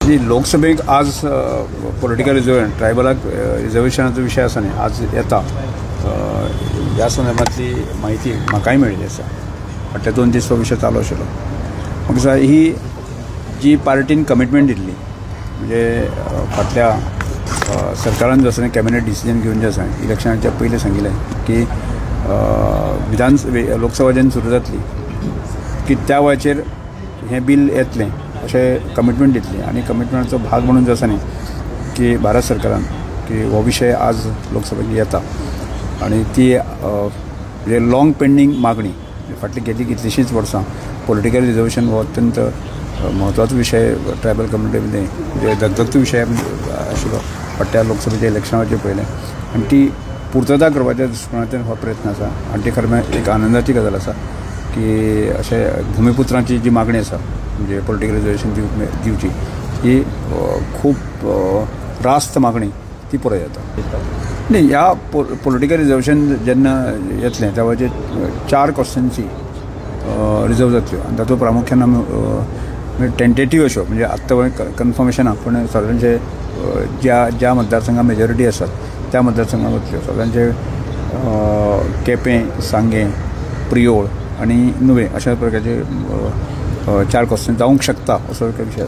लोकसभेक आज political reservation ट्रायबलाक रिजर्वेशनाचो विशय आसा न्ही आज येता ह्या संदर्भातली म्हायती म्हाकाय मेळिल्ली आसा. फाटले 2 दीस हो विशय चालू आशिल्लो. म्हाका दिसता ही जी पार्टीन कमिटमेंट दिल्ली म्हणजे फाटल्या सरकारान जो आसा कॅबिनेट डिसिजन घेवन जें आसा इलेक्शनाच्या पयलीं सांगिल्लें की विधान लोकसभा जेन्ना सुरू जातली की त्या वेळाचेर हें बील येतलें अशें कमिटमेंट दितली आनी कमिटमेंटाचो भाग म्हणून जो आसा न्ही की भारत सरकारान की हो विशय आज लोकसभेक येता आनी ती म्हणजे लाँग पेंडींग मागणी फाटली गेली कितलींशींच वर्सां पॉलिटिकल रिजर्वेशन हो अत्यंत म्हत्वाचो विशय ट्रायबल कम्युनिटी मदीं म्हणजे दगदगतो विशय आशिल्लो फाटल्या लोकसभेच्या इलेक्शनाचेर पळयलें आनी ती पुर्तता करपाच्या दृश्टिकोनांतल्यान हो प्रयत्न आसा आनी ती खरें म्हळ्यार एक आनंदाची गजाल आसा की अशें भुमिपुत्रांची जी मागणी आसा म्हणजे पॉलिटिकल रिजर्वेशन दिवची ही खूब रास्त मागणी ती पुराय जाता. न्ही ह्या पॉलिटिकल रिजर्वेशन जेन्ना येतलें त्या वेळाचेर 4 कॉन्स्टिट्युएन्सी रिजर्व जातल्यो आनी तातूंत प्रामुख्यान आमी टेंटेटीव अश्यो म्हणजे आत्तां कन्फर्मेशन ना पूण सादारणशे ज्या ज्या मतदारसंघात मेजॉरिटी आसात त्या मतदारसंघात वतल्यो. सादारणशे केपें, सांगें, प्रियोळ आनी नुवें अशा प्रकारचे 4 कॉन्स्टिट्युएन्सी जावंक शकता असो एक विशय.